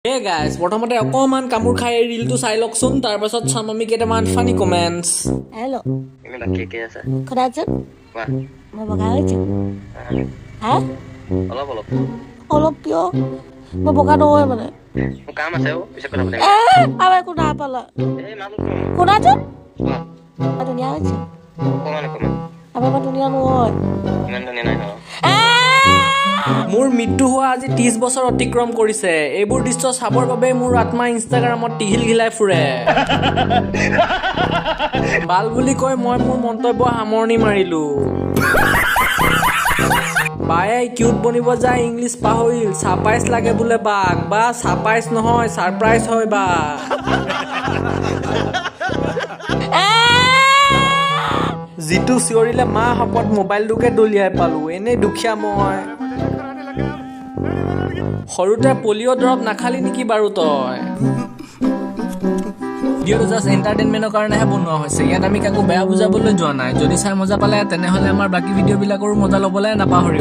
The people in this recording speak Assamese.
হে গাইজ, প্ৰথমতে অকণমান কামোৰ খাই এই ৰিলটো চাই লওকচোন। তাৰপাছত চাম আমি কেইটামান ফানি কমেণ্টছ। হেল্ল'। তুমি বাকী কি আছে? শুনাচোন। কোৱা। মই বগা হৈছো হা? অলপ অলপ। অলপ কিয়? মই বগা নহয় মানে। মোৰ কাম আছে অ', পিছত কথা পাতিম। এ আৰু একো নাপালা। এই মাতো। শুনাচোন। কোৱা। মই ধুনীয়া হৈছো। অকণমান অকণমান। আমাৰ ইমান ধুনীয়া নহয়। ইমান ধুনীয়া নাই ন। মোৰ মৃত্যু হোৱা আজি 30 বছৰ অতিক্ৰম কৰিছে। এইবোৰ দৃশ্য চাবৰ বাবে মোৰ আত্মা ইনষ্টাগ্ৰামত টিঘিল ঘিলাই ফুৰে। বাল বুলি কৈ মই মোৰ মন্তব্য সামৰণি মাৰিলো। বায়ে কিউট বনিব যায় ইংলিছ পাহৰিল। চাপাইচ লাগে বোলে বাক। বা, চাপাইচ নহয়, ছাৰপ্ৰাইজ হয় বা। যিটো চিঞৰিলে, মা শপত, মোবাইলটোকে দলিয়াই পালো। এনেই দুখীয়া মই। সৰুতে পলিঅ' দৰৱ নাখালি নেকি বাৰু তই? ভিডিঅ'টো জাষ্ট এণ্টাৰটেইনমেণ্টৰ কাৰণেহে বনোৱা হৈছে। ইয়াত আমি কাকো বেয়া বুজাবলৈ যোৱা নাই। যদি চাই মজা পালে, তেনেহ'লে আমাৰ বাকী ভিডিঅ'বিলাকৰো মজা ল'বলৈ নাপাহৰিব।